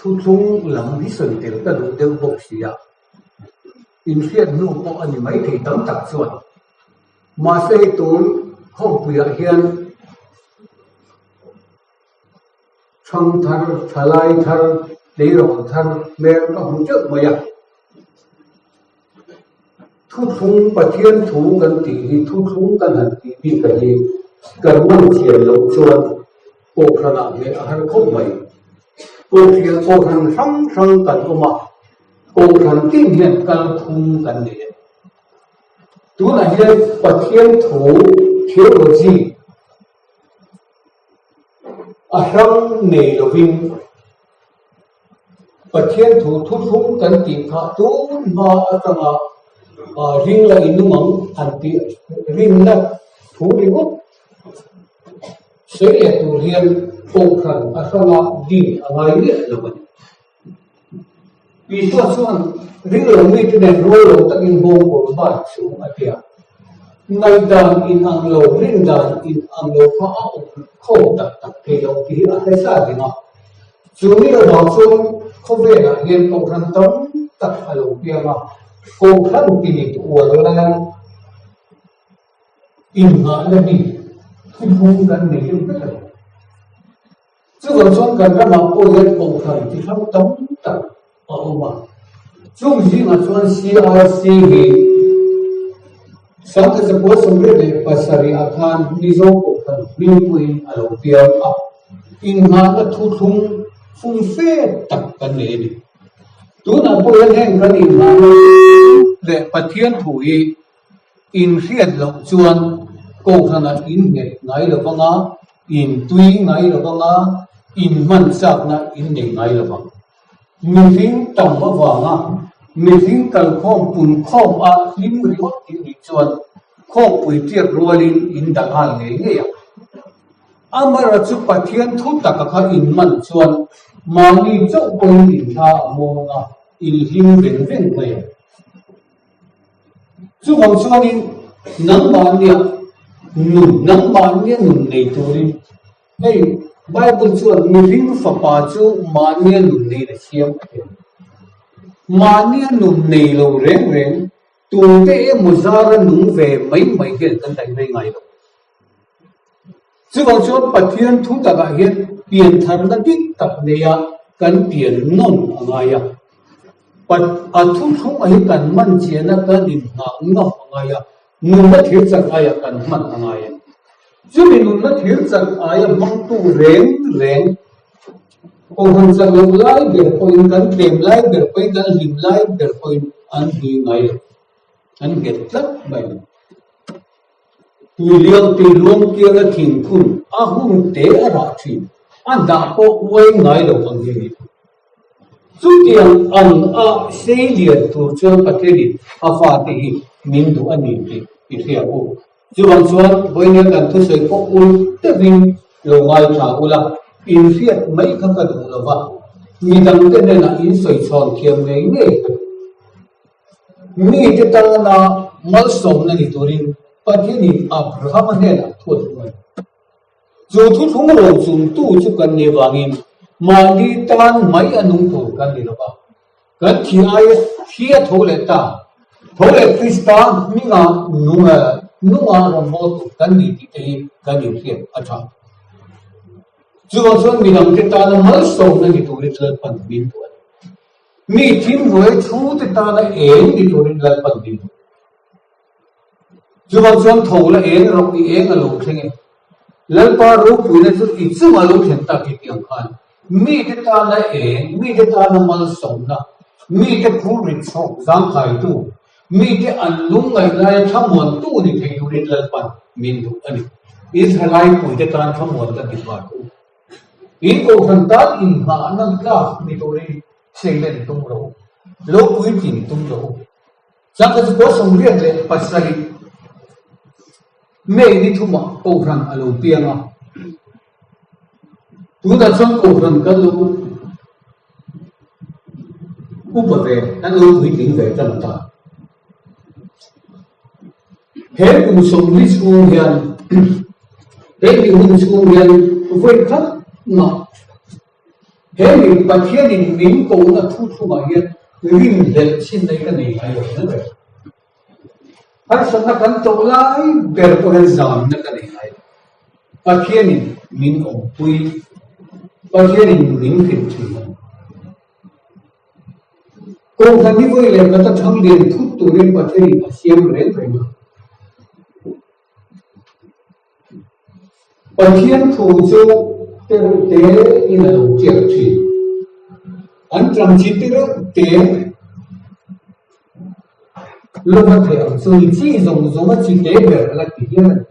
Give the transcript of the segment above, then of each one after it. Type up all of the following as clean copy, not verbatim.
Thuthlung lam hi sawi tel ka duh deuh bawk si a, inhriat hnu pawh a ni maithei tam tak chuan. Mahse hei tun khawmpuiah hian Thang thar, thalai thar, tleirawl thar hmel ka hmu teuh mai a. Thuthlung Pathian thu kan tih hi thuthlung kan han tih bik a hi kan man thiam loh chuan Kohhranah hmeh a har khawp mai. Kohhrial Kohhran hrang hrang kan awm a, Kohhran tin hian kalphung kan nei a ni. Tunah hian Pathian thu theology A hrang nei lovin Pathian thu thuthlung kan tih kha tun hma atanga ring la inum ang han tih rinna thu ringawt sawi leh tur hian Kohhran a hranga din a ngai miah lo a ni. Isua chuan ring lo mite nen rual lo takin bawng kawl bar chu a ti a. Ngaihdan inang lo, rindan inang lo kha a awm khawm tak tak thei lo tih hi a hre sa ding a. Chu mi avang chuan khawvelah hian kohhran tam tak a lo piang a, kohhran tinit uar lai innghahna bik thuphung kan nei deuh vek a ni. Chuvang chuan kan ramah pawh hian kohhran chi hrang tam tak a awm a. Chung zingah chuan CRC hi 1977 ah khan Mizo kohhran hmingpuiin a lo piang a, innghahna thuthlung fum fe tak kan nei a ni. Tunah pawh hian heng kan innghahna leh Pathian thu hi Inhriat loh chuan kohhranah innghet ngai lo vang a, intui ngai lo vang a, inhman chakna in nei ngai lo vang. Mihring tam avanga mihring kalkhawm punkhawm a hlim ringawt tih nih chuan khawmpui tiak rualin in dah nghal ngei ngei ang. Amara chu Pathian thu taka kha inman chuan mahni chauh pawhin inthla a muang a, inhlim veng veng mai ang. Chuvang chuanin nangmahnia nun, nangmahnia nun nei turin hei Bible chuan mihring fapa chu mahnia nun neiin a siam a ti. Mahnia nun nei lo reng reng tute emaw zara nung ve mai mai hian kan daih rei ngai lo. Chuvang chuan Pathian thu takah hian piantharna dik tak neia kan pian nawn a ngai a. A thuthlung hi kan man chiana kan inhnah ngam a ngai a, nunna thir chak aia kan hman a ngai a ni. Chumi nunna thir chak aia hmangtu reng reng Kohhran chak loh lai ber pawhin kan tlem lai ber pawhin kan hlim lai ber pawhin an hlui ngai lo, an nghet tlat mai a ni. Tuiliang tui luang kianga thingphun a hun te a rah thin, a dah pawh uai ngai lo ang hi a ni. Chutiang ang a sei lian tur chuan Pathianin a fate hi min duh a ni tih i hria u. Chuvang chuan vawinia kan thusawi pawh ul deuhin lo ngaithla ula, inhriat mai kha ka duh lo va, midangte hnenah insawi chhawn thiam ngei ngei ka duh. Mite tana malsawmna ni turin Pathianin Abrahama hnenah thu a thlung a ni. Chu thuthlung rochungtu chu kan nih vangin mahni tan mai a nung tur kan ni lo va, kan thi aia thi a tho leh ta, tho leh Krista hminga nunga rawnbawl tur kan ni tih te hi kan inhriat a tha. Chuvang chuan midangte tana malsawmna ni turin Lalpan min duh a ni. Mi thimhnuai chhungte tana eng ni turin Lalpan min duh. Chuvang chuan tho la eng rawk i eng a lo thleng e. Lalpa ropuina chu i chungah lo thlen tak i tih ang khan mite tana eng, mite tana malsawmna, mite phurrit chhawk zangkhaitu, mite an lungngaih laia thlamuantu ni thei turin Lalpan min duh a ni. Israelai puite tan thlamuan ka ti nghal u. In kohhran tan inngahna tlak ni turin seilen tum rawh u, lo puitlin tum rawh u. Changkha chu pawl 87 May ni thumah kohhran a lo piang a, tunah chuan kohhran kan lo upa ve, kan lo puitling ve tan ta. He kum 40 chhung hian he mi hun chhung hian vawi khat mah. He mi Pathianin min kohna thu thlungah hian rinhlelh chinna hi ka nei ngai lo reng reng. Harsatna kan tawh lai ber pawh hian zamna ka nei ngai lo. Pathianin min awmpui, Pathianin min hrilh thin a ni. Kohhran hi vawi leh khat a thang lian thut turin Pathianin a siam reng reng a. Pathian thu chu tereuh te in a lo tiak thin. An ṭang chi tereuh te lova theih ang chu ni chi zawng zawng a chi te ber a la ti hial a ni.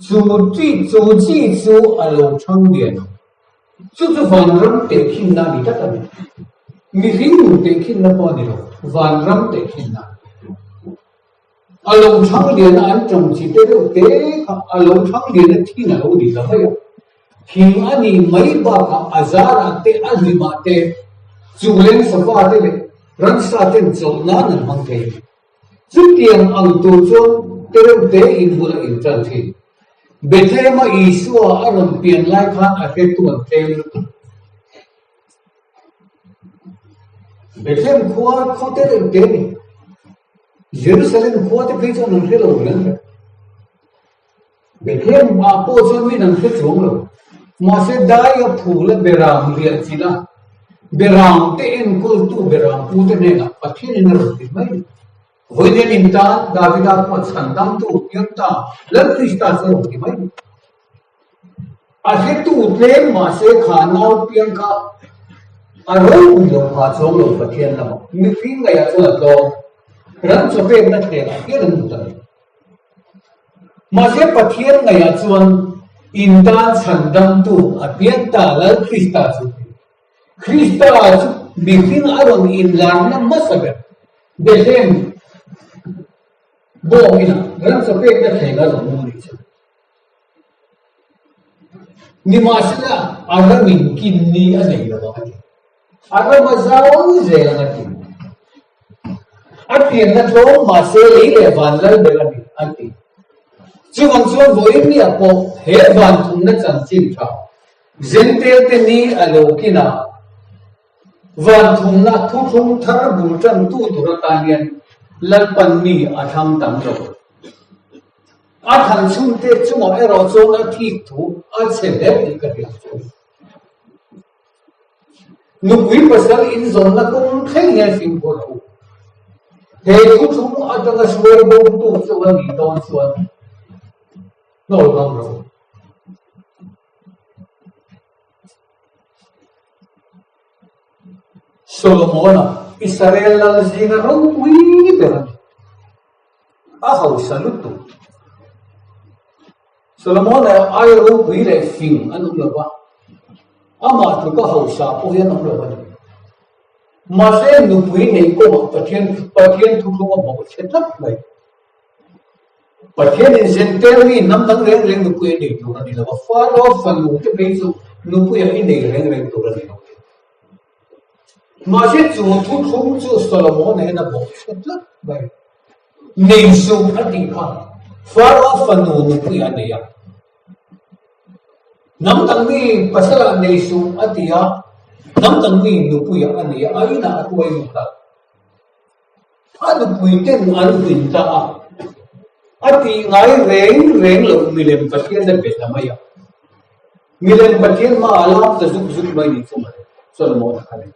Chu chi chu chi chu a lo ṭhang lian ang. Chu chu vanram tehkhinna a ni tlat a ni. Mihring nun tehkhinna pawh a ni lo, vanram tehkhinna a ni. A lo thang lian a an tawng chi te deuh te kha a lo thang lian a thin a lo ni ta mai a. Thing a nih mai bakah a zarah te a hlimah te chuleng safa te leh ransa ten chawlh nan an hmang thei a ni. Chutiang ang tur chuan te reuh te inhmun a intan thin. Bethlehem-a Isua a rawn pian lai khan a hretu an tlem lutuk. Bethlehem khua khaw te reuh te a ni. Jerusalem khua te phei chuan an hre lo reng reng. Bethlehem ah pawh chuan min an hre chuang lo. Mahse daia phul a beram riah chilh a, beram te enkawltu beram pu te hnenah Pathianin a rawn ti mai a ni. Vawiin in tan Davida pawh chhandamtu piangta Lal Krista chu a rawn ti mai a ni. A hretu tlem mahse kha nau piang kha a ropui lo pha chuang lo Pathian lamah mihring ngaihah chuan a tlawm. Ram chawpekna thlenah hian an hmu ta lo. Mahse Pathian ngaihah chuan in tan chhandamtu a piang ta Lal Krista chu Krista chu mihring a rawn inlarna hmasa ber Bethlehem bawng inah ram chawpekna thleng a rawn hmu a nih chu. Nimahsela, a ramin kin ni a nei lo ang a ti. A ram a zau zel ang a ti. A pianna tlawm mahse lei leh van lal ber a ni an ti. Chuvang chuan vawiin nia pawh he van thumna chanchin tha Zentel te ni a lo kin a, van thumna thuthlung thar bul tantu tur atan hian Lalpan mi a thlang tam lo. A than chhungte chungah erawh chuan a thik thu a chhe hle tih ka hria chu. Nupui pasal inzawnna kawng thleng hian fimkhur a u. He thuthlung atanga hruai bawmtu chu a nih dawn chuan hnawl ngam rawh u. Solomona, Israel lal zinga ropui ber a ni. A hausa lutuk. Solomon leh ai ropui leh fing an awm lo va, amah tluka hausa pawh hi an awm lo a ni. Mahse nupui nei kawngah Pathian Pathian thuthlung a bawk chhe tlat mai. Pathianin Zentail mi hnam dang reng reng nupui a nei tur a ni lo va, Faro fanu te phei chu nupuiah i nei reng reng tur a ni lo. Mahse chu thuthlung chu Solomon-a hian a bawk chhe tlat mai. Nei suh a tih kha Faro fanu nupui a nei a. Hnam dang mi pasalah nei suh a ti a, hnam dang mi nupuiah a nei a, a inah a tuai lut a. A nupui ten an hlim ta a, a tih ngai reng reng loh milem Pathian a be ta mai a. Milem Pathian hmaah a lak ta zuk zuk mai ni chu mawle, Solomon-a kha ni.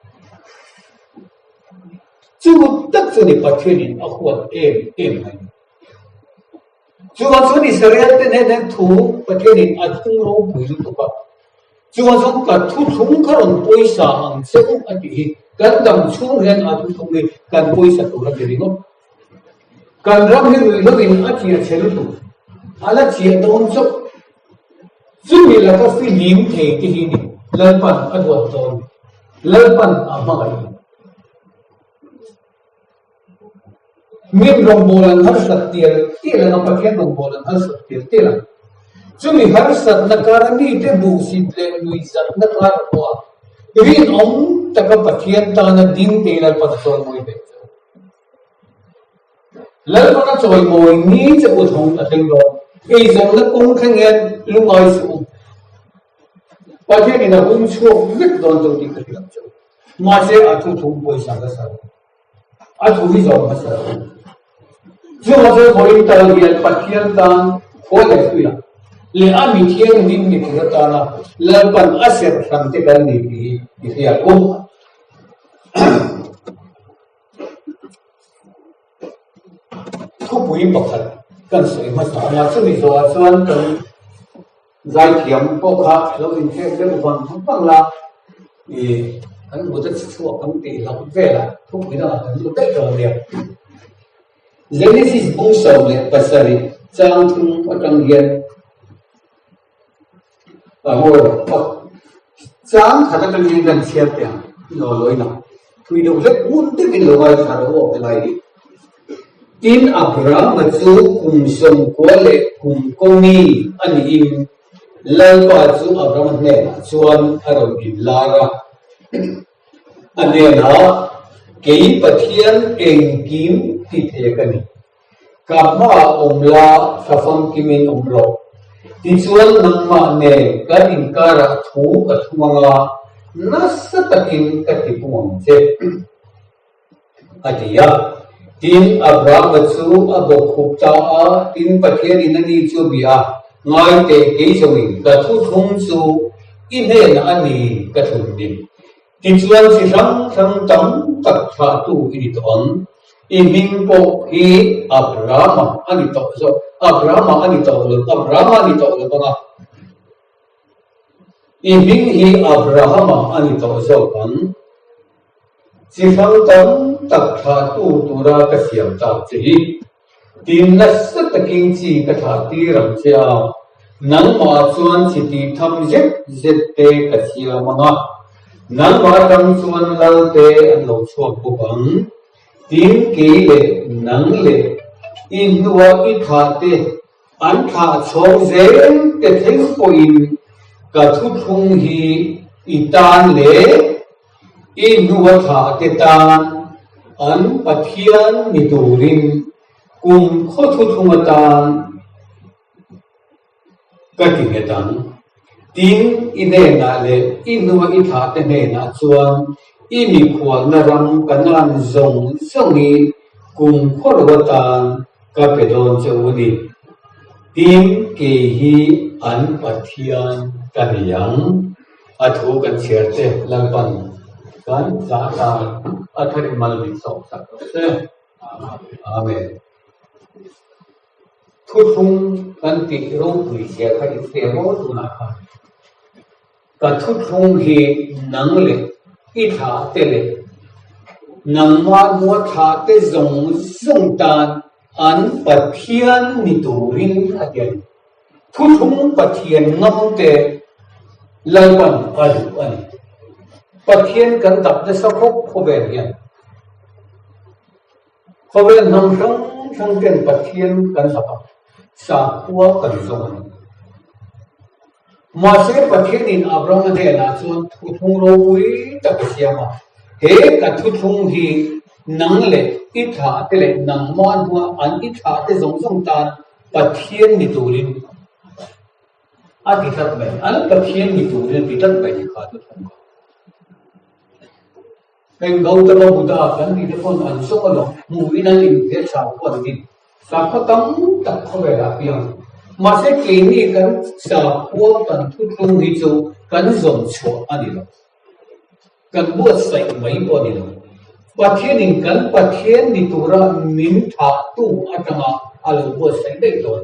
Chu tak chu ni Pathianin a huat em em mai ni. Chuvang chuan Israel te hnen hian thu Pathianin a thung ropui lutuk a. Chuvang chuan ka thuthlung kha rawn pawisa ang che u a tih hi kan dam chhung hian a thuthlung hi kan pawisa tur a ti ringawt. Kan ram hi ruihhlo in a chiah chhe lutuk, a la chiah dawn chauh. Chumi laka fihlim thei te hi ni Lalpan a duat dawn ni, Lalpan a hmangaih ni. Min rawngbâwl an harsat tial tial ang a, Pathian rawngbâwl an harsat tial tial ang. Chumi harsatna kara mite buhsit leh nuihzatna kar pawha rinawm taka Pathian tana ding te hi Lalpan a chawimawi ve che u. Lalpan a chawimawi ni che u thawng a thleng dawn. Eizawnna kawng thleng hian lungngai suh u. Pathianin a hung chhuak vek dawn chu tih ka hria ang che u. Mahse a thu thung pawisa hmasa lo. A thu hi zawm hmasa lo. Chuvang chuan vawiin tal hian Pathian tan khua leh tuiah leh a mi thianghlim ni tur atana Lalpan a serh hran te kan ni tih hi i hria ang u. Thupui pakhat kan sawi hmasa ang a, chumi zawhah chuan kan zaithiam pawh kha lo inkhek deuh vang vang la, ih kan mut a chhuak ang tih hlauh velah thupui dangah kan lut daih dawn nia. Genesis bung 17 chang thum atang hian Chang khat atangin kan chhiar teh ang, i lawi nak. Thui deuh hlek ngun deuhin lo ngaithla rawh aw helai hi. Tin, Abrahama chu kum 90 leh kum kawmi a niin Lalpa chu Abrahama hnenah chuan a rawn inlar a. A hnenah, Kei Pathian engkim ti thei ka ni. Ka hmaah awm la, ka famkimin awm rawh. Tichuan nangmah nen kan inkarah thu ka thung ang a, nasa takin ka ti pung ang che, a ti a. Tin, Abrahama chu a bawkkhup ta a, tin Pathianin ani chu a bia a, Ngai teh, kei zawngin ka thuthlung chu i hnenah a ni ka thlun ni. Tichuan chi hrang hrang tam tak thlahtu i ni tawh ang. I hming pawh hi Abrahama a ni tawh zawk, Abrahama a ni tawh lo, Abrahama a ni tawh lo vang a. I hming hi Abrahama a ni tawh zawk ang. Chi hrang tam tak thlahtu tura ka siam tak che hi. Tin nasa takin chi ka thlah tir ang che a, nangmah chuan chi tih tham zet zet te ka siam ang a, nangmah atang chuan lal te an lo chhuak bawk ang. Tin kei leh nang leh i hnua i thlah te an thlah chhawng zel te thleng pawhin ka thuthlung hi i tan leh I hnua thlah te tan an Pathian ni turin kum khaw thuthlung atan ka ti nghet ang. Tin, i hnenah leh i hnua i thlah te hnenah chuan i mikhualna ram Kanaan zawng zawng hi kum khaw ro atan ka pe dawn che u ni. Tin, kei hi an Pathian ka ni ang. A thu kan chhiar che Lalpan kan zah tan a tharin mal min sawm sak rawh se. Amen. Thuthlung kan tih ropui zia kha in hria maw tunah khan? Ka thuthlung hi nang leh i thlah te leh nangmah hmua thlah te zawng zawng tan an Pathian ni turin a ti a ni. Thuthlung Pathian ngam te Lalpan a duh a ni. Pathian kan dap nasa khawp khawvel hian khawvel hnam hrang hrang ten Pathian kan dap a, sakhua kan zawng a ni. Mahse Pathianin Abrahama hnenah chuan thuthlung ropui tak a siam a, He ka thuthlung hi nang leh i thlah te leh nangmah hnua an i thlah te zawng zawng tan Pathian ni turin a ti tlat mai. An Pathian ni turin a ti tlat mai kha chu thawng kha. Heng Gautama Buddha kan tih te pawn an zawng alawm hmuhin an inhmel sakhua an din. Sakhua tam tak khawvelah a piang. Mahse keini kan sakhua kan thuthlung hi chu kan zawn chhuah a ni lo. Kan buatsaih mai pawh a ni lo. Pathianin kan Pathian ni tura min thahtu atanga a lo buatsaih daih dawn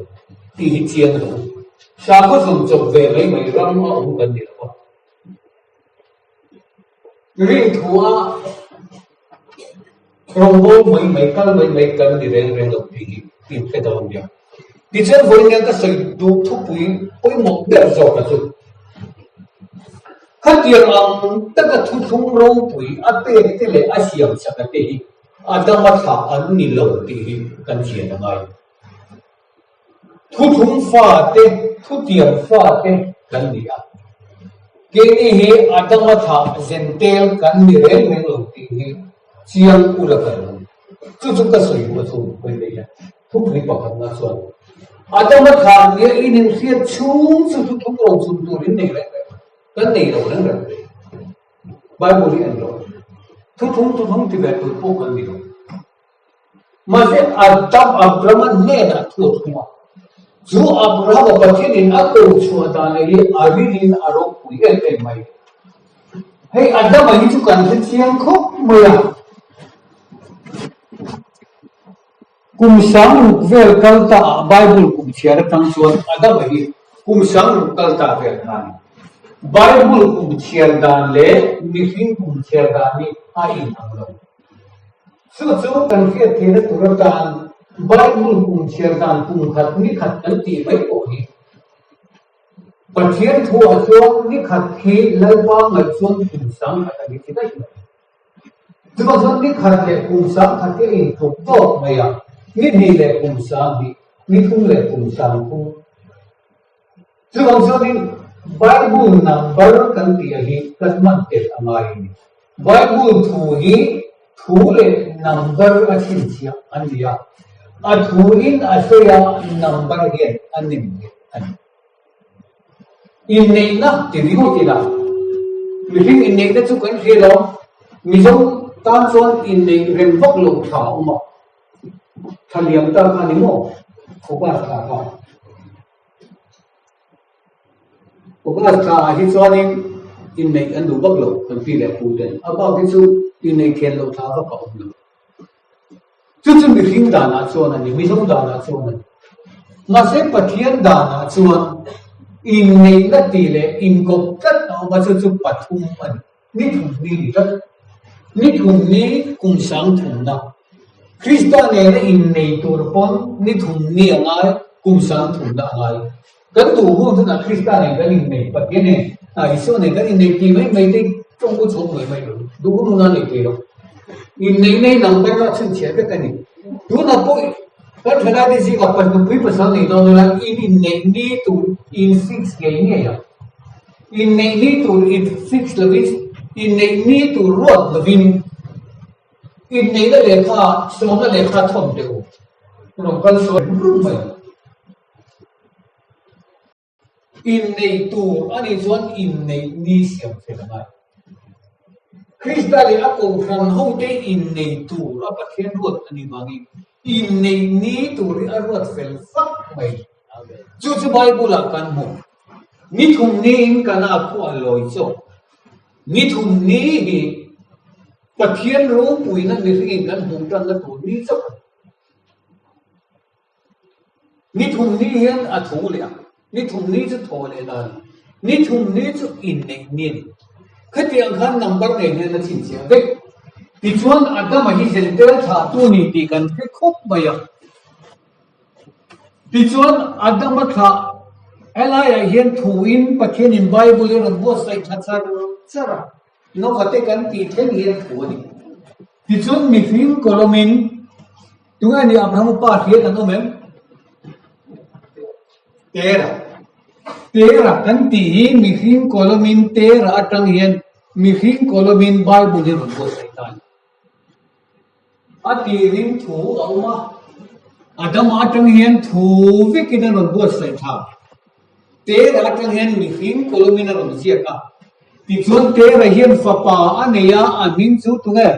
tih hi chiang lo. Sakhaw zawm chawp ve mai mai ram a awm kan ni lo a. Rinthua rawngbawl mai mai kal mai mai kan ni reng reng lo tih hi inhre dawn nia. Tichuan vawiin ka sawi duh thupui pawimawh ber zawk a chu. Khatiang ang taka thuthlung ropui a pek te leh a siam chak a te hi a dama thlah an ni lo tih hi kan chian a ngai. Thuthlung fate, thutiang fate kan ni a. Keini hi a dama thlah zentel kan ni reng reng lo tih hi chiang ula ka ring. Chu chu ka sawi duh a chu hawi leh hian thupui pakhatna chuan Adama thlah nia in inhriat chhung chu thuthlung ro chhun turin nei reng reng. Kan nei lo reng reng. Bible hi a ni lo. Thuthlung thuthlung ti ve tur pawh kan ni lo. Mahse Adam Abrahama hnenah thu a thlung a. Chu Abrahama Pathianin a ko chhuah dan hi a rilin a ropui em em mai. Hei Adama hi chu kan hre chiang khawp mai a. Kum sangruk vel kal ta ah Bible kum chhiar atang chuan Adama hi kum sangruk kal ta vel kha a ni. Bible kum chhiar dan leh mihring kum chhiar dan hi a inang lo. Chu chu kan hriat theihna tur atan Bible kum chhiar dan kum khat ni khat kan tih mai pawh hi Pathian thuah chuan ni khat hi Lalpa ngaih chuan kum sang khat a ni ti daih mai. Chuvang chuan ni khat leh kum sang khat hi a intluk tawk mai a, ni hnih leh kum sang hnih, ni thum leh kum sang thum. Chuvang chuanin Bible number kan tih a hi kan hman tel a ngai a ni. Bible thu hi thu leh number a chhinchhiah an ni a, a thu in a sawi a number hian a nem leh a ni. Inneihna ti ringawt ila, mihring inneihna chu kan hria lo, Mizo tan chuan inneih rem vak lo tha a awm a, thla liam ta kha ni maw? Focus thla kha. August thla ah hi chuanin inneih an duh vak lo kan pi leh pu ten. A bak hi chu inneih thian loh thla vak a awm lo. Chu chu mihring danah chuan a ni, Mizo danah chuan a ni. Mahse Pathian danah chuan inneihna tih leh inkawp tlat a awm a, chu chu pathum a ni. Ni thum ni ni tlat. Ni thum ni kum sang thumna. Krista nena innei tur pawn ni thum ni a ngai, kum sang thumna a ngai. Kan duh hun hunah Krista nen kan innei, Pathian nen, Isua nen kan innei tih mai mai te tawng u chhuak mai mai lo. Duh hun hunah nei thei lo. Inneih nei nang ber a chhunchhiah vek a ni. Tunah pawh kan thalaite zingah nupui pasal nei dawn ila in inneih ni tur in fix ngei ngei ang. Inneih ni tur in fix lovin, inneih ni tur ruat lovin inneihna lehkha, sawmna lehkha thawn teh u. Rawn kal sawi rum mai. Inneih tur a nih chuan inneih ni siam fel a ngai. Krista leh a kohhran hote inneih tur a Pathian ruat a nih vangin inneih ni tur hi a ruat fel fak mai. Chu chu Bible ah kan hmu. Ni thum niin kan a khuah lawi chawk. Ni thum ni hi Pathian ropuina mihringin kan hmuh tanna tur ni chauh a ni. Ni thum ni hian a tho leh a, ni thum ni chu thaw leh dan, ni thum ni chu inneih ni a ni. Khatiang khan number nei hian a chhinchhiah vek. Tichuan Adama hi Jentail thlahtu ni tih kan hre khawp mai a. Tichuan, Adama thlah helaiah hian thuin Pathianin Bible hi rawn buatsaih tha char char a, Noah-te kan tih thleng hian thu a ni. Tichuan, mihring kawlawmin, Tunge ni Abraham pa hriat an awm em? Tera. Tera kan tih hi mihring kawlawmin Tera atang hian mihring kawlawmin Bible hi rawn buatsaih ta a ni. A tirin thu a awm a, Adama atang hian thu vekin a rawn buatsaih tha. Tera atang hian mihring kawlawmin a rawn ziak a. Tichuan Tera hian fapa a nei a, a hming chu tunge?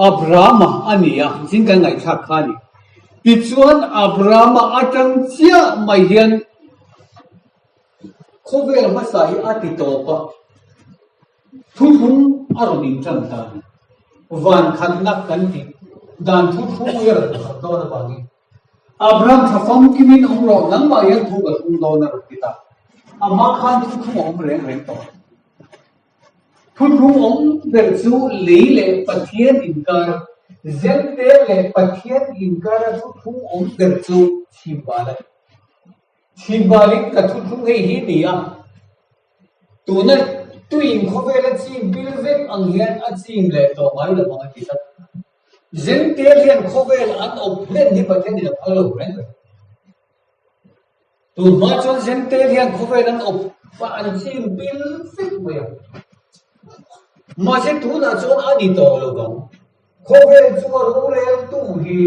Abrahama a ni a, zing kan ngaihthlak kha a ni. Tichuan Abrahama atang chiah mai hian khawvel hmasa hi a ti tawp a. Thuthlung a rawn inṭan ta a ni. Van khatna kan tih dan thuthlung hi a rawn khat dawn avangin Abraham tha famkimin awm rawh, nangmah hian thu ka thlung dawn a rawn ti ta. Amah khan thuthlung a awm reng reng tawh. Thuthlung awm ber chu lei leh Pathian inkar, Zente leh Pathian inkara thuthlung awm ber chu chhimbal a ni. Chhimbalin ka thuthlung hei hi ni a. Tuna tuin khawvel a chim bil vek ang hian a chim leh tawh ngai lo ang a ti tlat. Zengtel hian khawvel an awp hlen hi Pathian in a phal lo reng reng. Tun hma chuan Zengtel hian khawvel an awp an chim bil vek mai a. Mahse tunah chuan a ni tawh lo vang. Khawvel chu a roreltu hi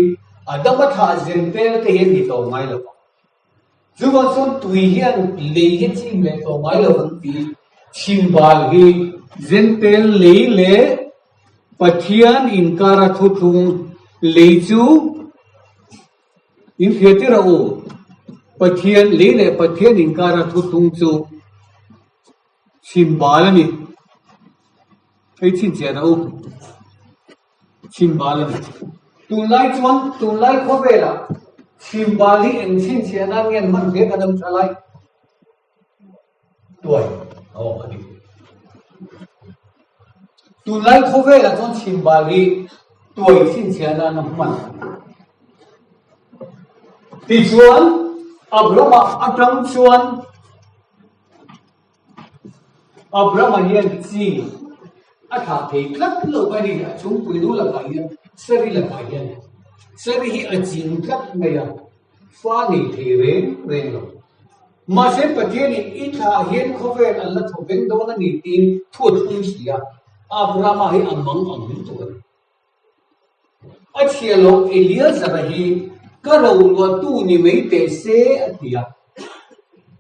a dam a thlah Zengtel te hi an ni tawh ngai lo vang. Chuvang chuan tui hian lei hi chim leh tawh ngai lo ang tih chhimbal hi Zentel lei leh Pathian inkara thuthlung lei chu in hria tir a u. Pathian lei leh Pathian inkara thuthlung chu chhimbal a ni. Hei chhinchhiah a u. Chhimbal a ni. Tunlai chuan tunlai khawvelah chhimbal hi eng chhinchhiah nan nge an hman hle kan awm tha lai? Tuai a awm a ni. Tunlai khawvelah chuan chhimbal hi tuai chhinchhiah nan a hman. Tichuan Abrahama atang chuan Abrahama hian chi a thlah thei tlat lo a ni, a chhungpui nu lakah hian Sari lakah hian Sari hi a ching tlat mai a, fa nei thei reng reng lo. Mahse Pathianin i thlah hian khawvel an la thaw veng dawn a ni tiin thu a thlung si a, Abrahama hi a mang ang lutuk a ni. A chhia loh Eleazara hi ka roluahtu ni mai teh se a ti a.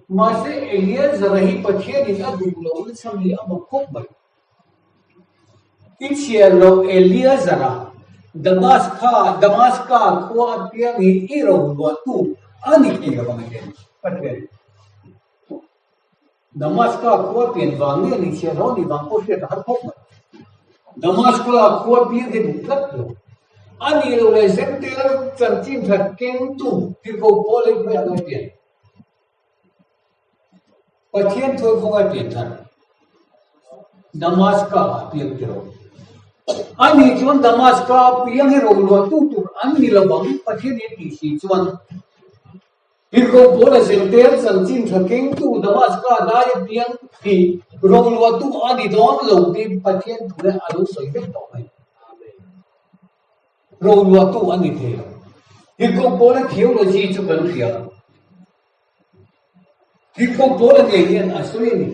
Mahse Eleazara hi Pathianin a duh loh na chhan hi a mak khawp mai. I chhia loh Eleazara Damaska Damaska khua apiang hi i roluahtu a ni thei lo ang a ti a ni Pathian. Damaska khua pian vang nge ni chhiar ho ni vang pawh hriat a har khawp mai. Damaska khua piang hi duh tlat lo. A nih loh leh Zentel chanchin that kengtu tirhkoh pawl hi khawiah nge pian? Pathian thuai khawngaih pian thar. Damaska ah piang ti lo. A nih chuan Damaska piang hi roluahtu tur an ni lo ang Pathian hi a tih si chuan Tirhkoh Paula zirtir chanchin tha kengtu Damaska dai a piang hi roluahtu a ni dawn lo tih Pathian thu leh a lo sawi vek tawh mai. Roluahtu a ni thei lo. Tirhkoh Paula theology chu kan hria. Tirhkoh Paula ngei hian a sawi a ni.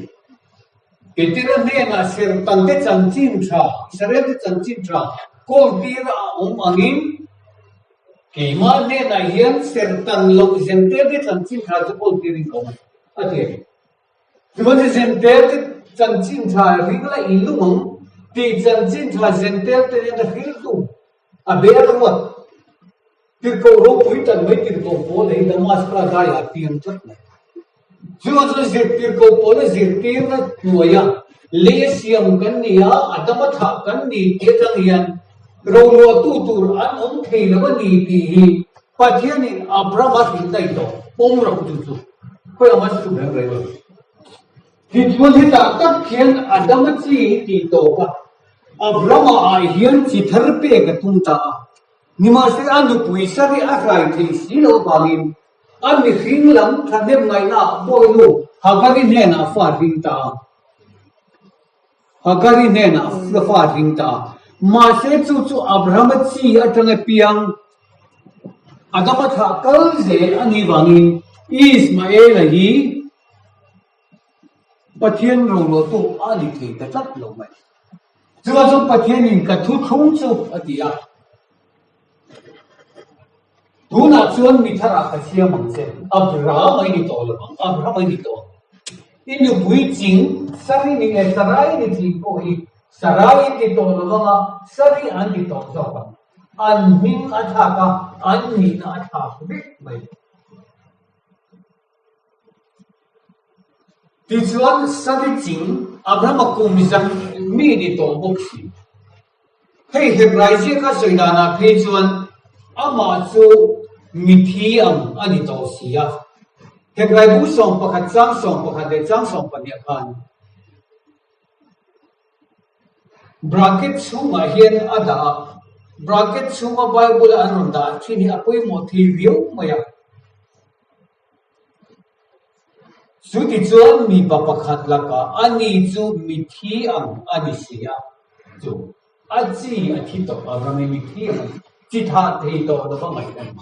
Petera hnenah sertante chanchin tha, Israelte chanchin tha kawltir a awm angin, Keimah hnenah hian sertan loh Zenterte chanchin tha chu kawl tirin ka awm a ni, a ti a ni. Chuan Zenterte chanchin tha ring la in lung ang tih chanchin tha Zenterte nen a hriltu a bel ruat tirhkoh ropui tan mai tirhkoh pawl ei Damaska daiah a piang tlat mai. Chuan chu zirtirhkoh pawla zirtirna hnuaia lei a siam kan ni a, a dama thlah kan ni tih atang hian roluahtu tur an awm thei lo a ni tih hi Pathianin Abrahama hrilh daih tawh pawm rawh chu chu khawi anga chu reng reng lo. Tichuan hetah tak khian Adama chi hi tih tawp a, Abrahama ah hian chi thar pek a tum ta a, nimahsela a nupui Sari a hrai thei si loh avangin A mihring lam thahnem ngaihna bawinu Hagari hnenah fa hring ta a. Hagari hnenah fa hring ta a. Mahse chu chu Abrahama chi atanga piang Adama thlah kal zel a nih vangin Ismaela hi Pathian roluahtu a ni thei ta tlat lo mai. Chuvang chuan Pathianin ka thuthlung chu a ti a. Tunah chuan mi tharah ka siam ang che, Abraham a i ni tawh lo ang, Abraham a i ni tawh ang. I nupui ching Sari ni nge Sarai ni thin pawh hi Sarai i ti tawh lo ang a, Sari an ti tawh zawk ang. An hming a thlak a, an nihna a thlak vek mai. Tichuan Sari ching Abraham a kum zan mi ni tawh bawk si. Hei Hebrai ziaka sawi danah phei chuan amah chu mithi ang a ni tawh si a. Hebrai bu 11 chang 11 leh chang 12 khan bracket chhungah hian a dah a, bracket chhunga Bible a an rawn dah thin hi a pawimawh thei viau mai a. Chutichuan mipa pakhat lakah ani chu mithi ang a ni si a, chu a chi a thi tawh a, rami mithi ang a ni, chi thah thei tawh lova ngaih a ni.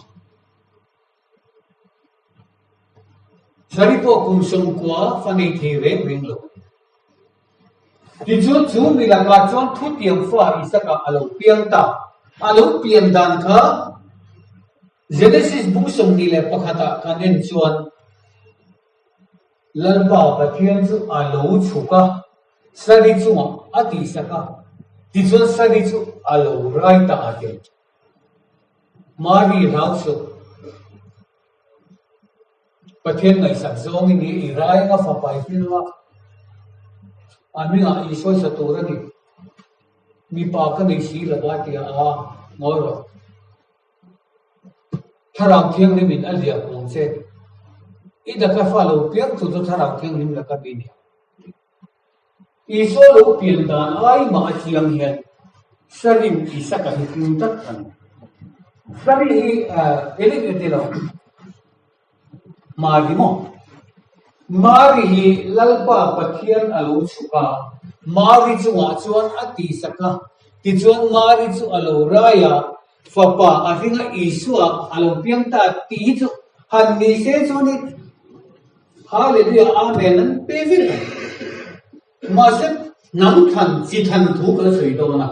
Sari pawh kum 90 fa nei thei reng reng lo a ni. Tichuan chu mi lakah chuan thutiang fa Isaka a lo piang ta, a lo pian dan kha Genesis bu 21 ah kan en chuan. Lalpa Pathian chu a lo chhuk a, Sari chungah a tihsak a, tichuan Sari chu a lo rai ta a ti. Mari hlau suh. Pathian ngaihsak zawngin i i rai anga fapa i hrilh a, a hmingah i sawisa tur a ni. Mipa ka nei si lo va tia a, ngawi rawh. Thlarau Thianghlimin a hliah kawng che. I daka fa lo piang chu chu Thlarau Thianghlim laka mi nia. Isua lo pian dan ai mah a chiang hian Sarin Isaka hi hlim tak a ni. Sari hi Elin e ti lo. Mari maw? Mari hi Lalpa Pathian a lo chhuk a, Mari chungah chuan a tihsak a, tichuan Mari chu a lo rai a, Fapa a hringa Isua a lo piang ta tih hi chu han ni se chuanin Hallelujah Amen an pe vek ang. Mahse hnam than chi than thu kan sawi dawn a.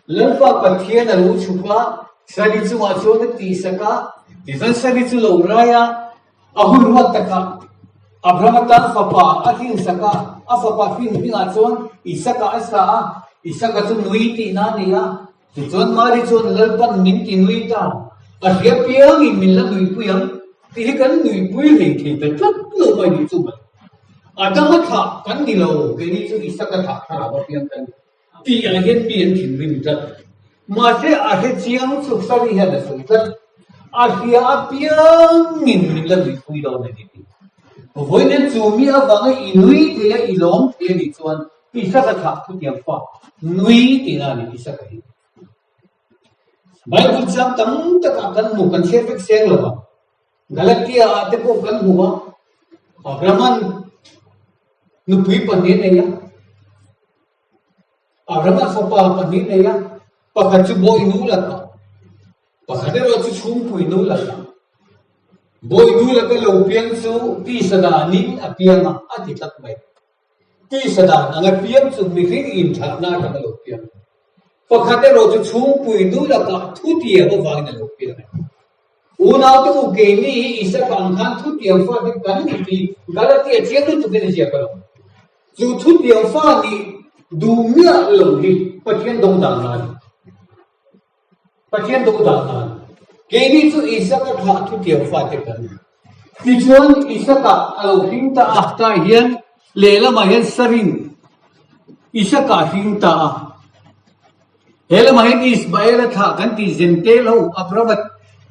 Lalpa Pathian a lo chhuk a, Sari chungah chuan a tihsak a, tichuan Sari chu lo rai a, a hun ruat takah Abraham atan fapa a hrinsak a, a fapa hrin hmingah chuan Isaka a sa a, Isaka chu nui tihna a ni a, Tichuan Mari chuan Lalpan min ti nui ta, a hria piangin min la nuipui ang tih hi kan nuipui hlei thei ta tlat lo mai nih chu mai. A dang a thlah kan ni lo, keini chu Isaka thlah thlarau a piang kan ni tih ah hian mi an thinrim tlat. Mahse a hre chiang chu Sari hian a sawi tlat, a hria apiangin min la nuipui dawn a ni tih. Vawiin chu mi avanga i nui thei a, i lawm thei a nih chuan Isaka thlah thutiang fa nui tihna a ni Isaka hi. Bible chang tam takah kan hmu, kan hriat vek seng lo ang. Galatia ah te pawh kan hmu a, Abrahaman nupui pahnih nei a, Abrahaman fapa pahnih nei a, pakhat chu bawi nu lakah, pakhat erawh chu chhungpui nu lakah. Bawi nu laka lo piang chu tisa danin a piang a, a ti tlat mai. Tisa dan anga piang chu mihring inthlahna atang a lo piang a. Pakhat erawh chu chhungpui nu lakah thutiam avangin a lo piang a. Unaute u keini hi Isaka ang khan thutiam fa te kan ni tih Galatia chiang lutukin a ziak a lo. Chu thutiam fa nih duh miah lo hi Pathian dawngdangna a ni. Pathian dawngdangna a ni. Keini chu Isaka thlah thutiam fate kan ni. Tichuan, Isaka a lo hring ta a, tah hian lehlamah hian Sarin Isaka a hring ta a. He lamah hian Ismaela thlah kan tih Zentel ho Abrahama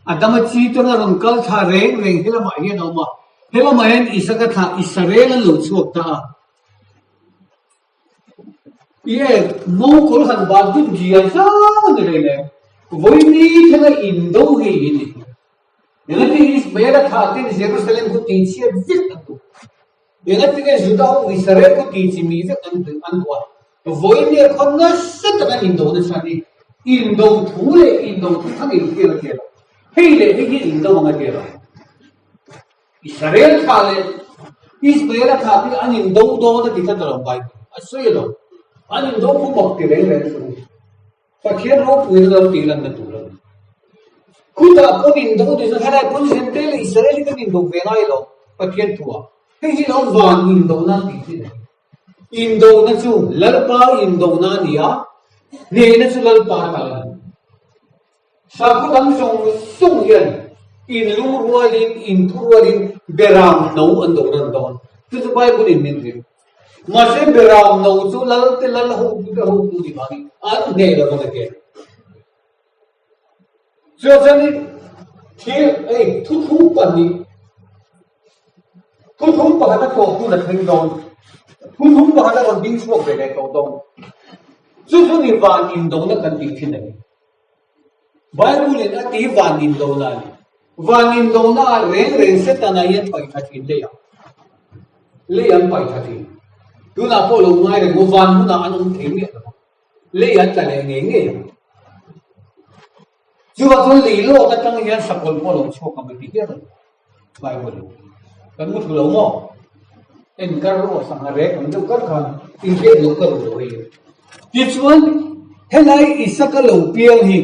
Adama chi tawna rawn kal thla reng reng he lamah hian a awm a. He lamah hian Isaka thlah Israel an lo chhuak ta a. Ie, mawngkawl han bat dun zia zang a ni reng em? Vawini thlenga indo hei hi ni. Engati Ismael a thlah ten Jerusalem khu tihchhiat vek an duh? Engati nge Juda ho Israel khu tihchimih vek an an duh a? Vawiin nia khaw nasa tak an indo nasa ni. Indo thu leh indo thu thang in hriat a tia lo. Hei leh hei hi indo ang a tia lo. Israel thlah leh Ismael a thlah te an indo dawn a ti tlat alawm Bible a sawi alawm. An indo khu mak ti reng reng suh u. Pathian ropuina lo tih lanna tur a ni. Khutah pawn indo ti chuan helai pawn Zente leh Israel hi kan indo ve ngai lo Pathian thuah. Hei hi lo van indona tih thin a ni. Indona chu Lalpa indona a ni a, hnehna chu Lalpa ta a ni. Sakhaw dang zawng zawng hian inlungrualin, inthurualin beram no an do ran dawn. Chu chu Bible in min hrilh. Mahse beram no chu lal te lal hotu te hotu ni vangin an hneh lo vang a ti. Chuan chuanin thil ei thuthlung pahnih thuthlung pakhat a tawh hun a thleng dawn. Thuthlung pakhat a rawn ding chhuak ve leh tawh dawn. Chu chu ni van indona kan tih thin a ni. Bible in a ti van indona a ni. Van indona ah reng reng Setana hian paih tha thin lei ang. Lei an paih tha thin. Tunah pawh lo ngai reng u van hunah an awm thei miah lo ang. Lei an tla leh ngei ngei ang. Chuvang chuan lei lawk atang hian sakawlh pawh lo chhuak ang a ti hial a ni. Bible in. Kan mu thu lo maw? En kar rawh sangha rek ang deuh kar khan inhriat loh ka duh lo hei. Tichuan helai Isaka lo piang hi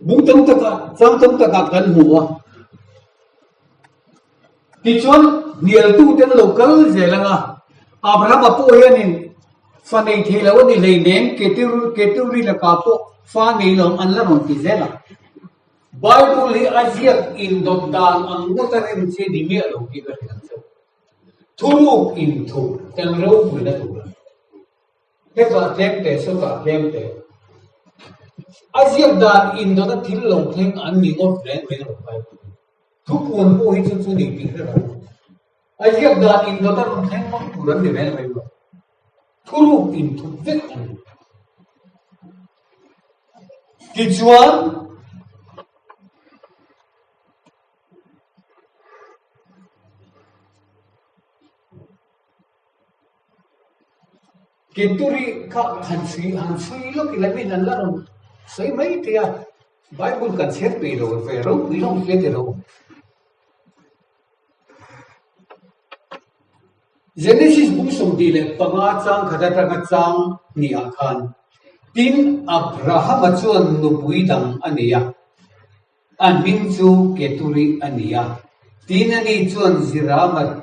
bung tam takah chang tam takah kan hmu a. Tichuan, hnialtute an lo kal zel ang a, Abrahama pawh hianin fa nei thei lo a ni hleinem, Keturi lakah pawh fa nei lo an la rawn ti zel a. Bible hi a ziak indawt dan ang ngawta rem chi ni miah lo tih ka hrilh ang cheu. Thuruk inthup kan ropuina tur a ni. Hetah tlem teh, sawtah tlem teh. A ziak dan indawta thil lo thleng an ni ngawt reng reng lo Bible hi. Thupuan pawh hi chu chu ni tih hre lo. A ziak dan indawta rawn thleng ngawt tur an ni reng reng lo. Thuruk inthup vek an ni. Tichuan, Keturi kha han chhui han chhui lawk ila min an la rawn sawi mai thei a, Bible kan chhiar peih lo ve ropui hlawm hle ti lo. Genesis bung 25 chang khat atanga chang hnih ah khan tin Abrahama chuan nupui dang a nei a, A hming chu Keturi a ni a, tin ani chuan Zirama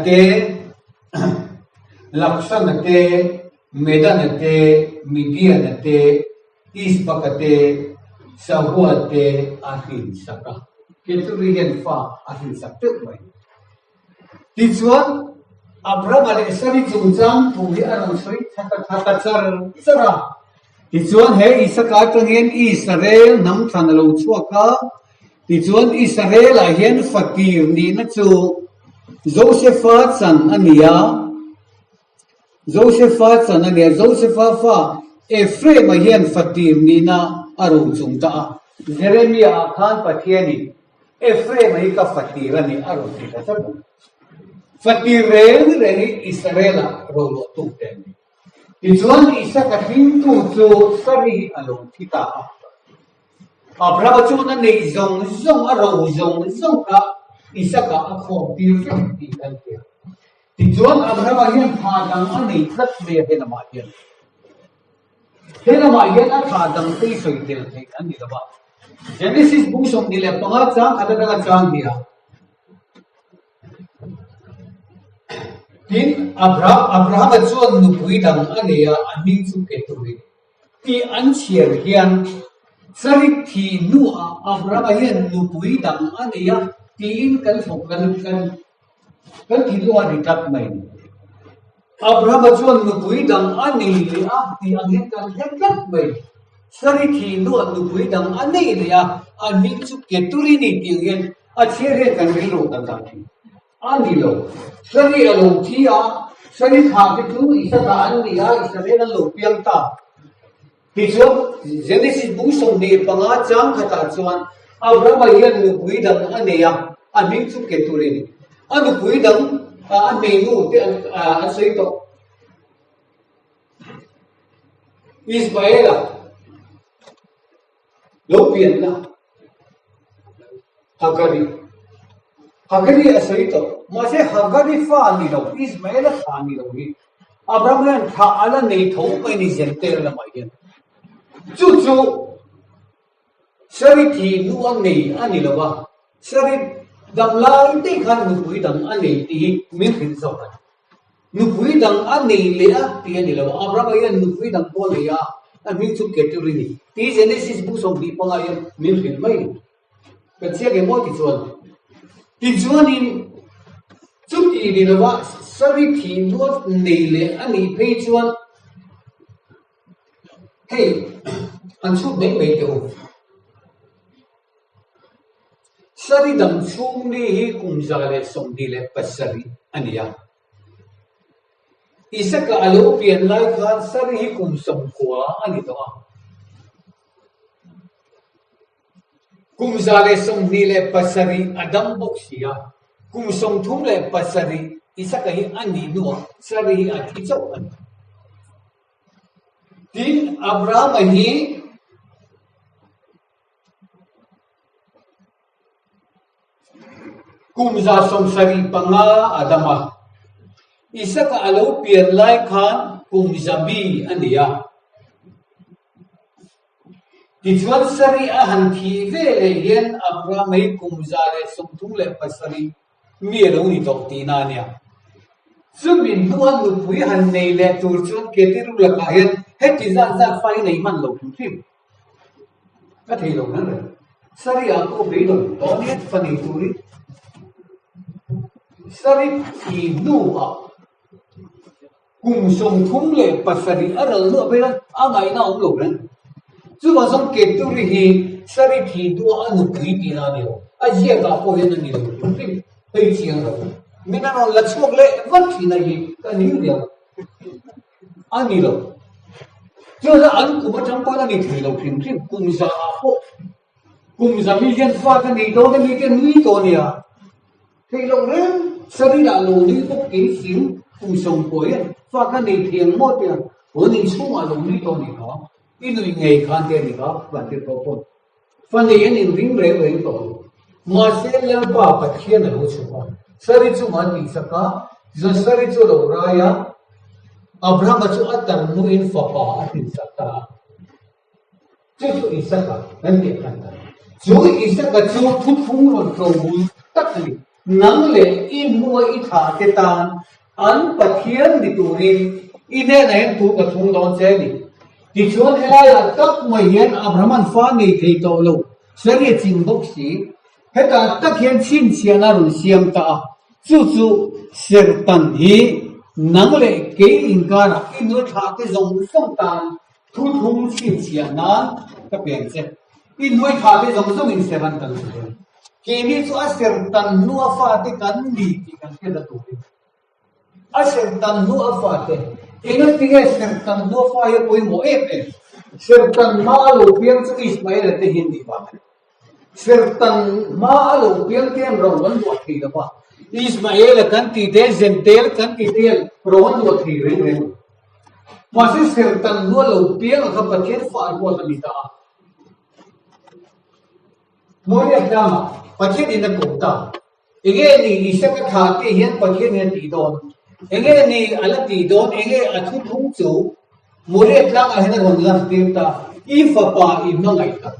te, Laksana te, Medana te, Midiana te, Isbaka te, Sahua te a hrinsak a. Keturi hian fa a hrinsak deuh mai. Tichuan, Abrahama leh Sari chungchang thu hi a rawn sawi tha ta tha ta char char a. Tichuan, he Isaka atang hian Israel hnam thlan a lo chhuak a. Tichuan, Israel-ah hian fatir nihna chu Josefa chan a ni a. Josefa chan a ni a. Josefa fa Ephraim-a hian fatir nihna a rochung ta a. Jeremia-ah khan Pathianin Ephraim-a hi ka fatir a ni a rawn ti ta tlat a. Fatir reng reng hi Israel-ah roluah tuk te an ni. Tichuan Isaka hringtu chu Sari hi a lo thi ta a. Abrahama chuan a neih zawng zawng, a ro zawng zawng kha Isaka a khawm tir vek tih kan hria. Tichuan Abrahama hian tha dang a nei tlat mai a he lamah hian. He lamah hian a tha dang te i sawi tel theih an ni lo va. Genesis bung 25 chang khat atanga chang hnih ah Tin, Abrahama chuan nupui dang a nei a, a hming chu Keturin tih an chhiar hian Sarit thih hnuah Abrahama hian nupui dang a nei a tiin kan thawk kan kan Kan thinlung a ri tlat mai. Abrahama chuan nupui dang a nei leh a tih ang hian kan hre tlat mai. Sari thih hnuah nupui dang a nei leh a, a hming chu Keturi ni tih ang hian a chhiar hian kan rilru kan dah thin. A ni lo. Sari a lo thi a, Sari thlah te chu Isaka an ni a, Israel an lo piang ta. Tichuan, Genesis bung 25 chang khatah chuan Abrahama hian nupui dang a nei a, a hming chu Ketur a ni. A nupui dang a hmeinu te an sawi tawh. Ismaela lo pianna Hagari. Hagari a sawi tawh. Mahse Hagari fa ni lo, Ismaela thla ni lo hi Abraham hian thla a la nei tho mai ni Zentail lamah hian. Chu chu Sari thi hnu a nei a ni lo va, Sari dam lai te khan nupui dang a nei tih hi min hrilh zawk a ni. Nupui dang a nei leh a tih a ni lo, Abraham hian nupui dang pawh a nei a, a hming chu Keturi a ni tih Genesis bu 25 hian min hrilh mai a ni. Kan chiang em aw tichuan. Tichuanin chuti ni lova Sari thih nuat nei leh a nih phei chuan hei an chhut mai mai teh u. Sari dang chhung ni hi kum 127 a ni a. Isaka a lo pian lai khan Sari hi kum 90 a ni tawh a. Kum 127 a dam bawk si a, kum 37 Isaka hi a nih hnuah Sari hi a thi chauh a ni. Tin, Abrahama hi kum 75 a dam a, Isaka a lo pian lai khan kum 100 a ni a. Tichuan Sari a han thih ve leh hian Abraham hi kum 137. Mi a lo ni tawh tihna a nia. Chumi hnua nupui han nei leh tur chuan Ketiru lakah hian heti zat zat fa hi nei hman lo hrim hrim. Ka thei lo reng reng. Sari ah pawh beidawng tawh nia fa nei turin. Sari thi hnuah kum 37 a ral hnuah phei khan a ngaihna a awm lo reng. Chuvang chuan Keturi hi Sari thi hnuah a nupui tihna a ni lo. A ziakah pawh hian a ni lo hrim hrim. Hei chiang lo. Min a rawn la chhuak leh vat thin a hi ka ning riau. A ni lo. Chuan an kum atang pawhin a ni thei lo hrim hrim. Kum za ah pawh kum za mi hian fa ka nei dawn a mi te nui tawh a nia. Theih loh reng saril ah lo nui bawk kei fing kum 90 hian fa ka nei thei ang maw tia rawn inchhungah lo nui tawh a ni kha. I nui ngei khan te a ni kha van tir tawh pawn. Fa nei an inring reng reng tawh lo. Mahse, Lalpa Pathian a lo chhuk a, Sari chungah a tihsak a, tichuan Sari chu a lo rai a, Abrahama chu a tarhnuin fapa a hrinsak ta a. Chu chu Isaka kan tih khan ta. Chu Isaka chu thuthlung rawn tlo bul tak a ni. Nang leh i hnua i thlah te tan an Pathian ni turin i hnenah hian thu ka thlung dawn che a ni. Tichuan helaiah tak mai hian Abrahama'n fa nei thei tawh lo, Sari a ching bawk si. Hetah tak hian chhinchhiahna a rawn siam ta a, chu chu Sertan hi nang leh kei inkarah i nul thlah te zawng zawng tan Thuthlung chhinchhiah nan ka peng che. I hnuai thla te zawng zawng in ser an kal chu dawn. Keini chu a ser tan hnu a fate kan ni tih kan hriat a turin. A ser tan hnu a fate. Engatinge ser tan hnu a fa hi a pawimawh em em? Ser tan hma a lo piang chu Ismael-a te hi an nih vang a ni. Ser tan hma a lo piang te hian ro an luah thei lo va. Ismael-a kan tih te, Zentel kan tih te hian ro an luah thei reng reng lo. Mahse serhtan hnu a lo piang a kha Pathian fa a ruat a ni ta a. Moria tlangah Pathian in a ko ta. Enge ni Isaka thlah te hian Pathian in a tih dawn? Enge ni a la tih dawn? Enge a thuthung chu? Moria tlangah hian a rawn lan tir ta. I fapa i hmangaih tak.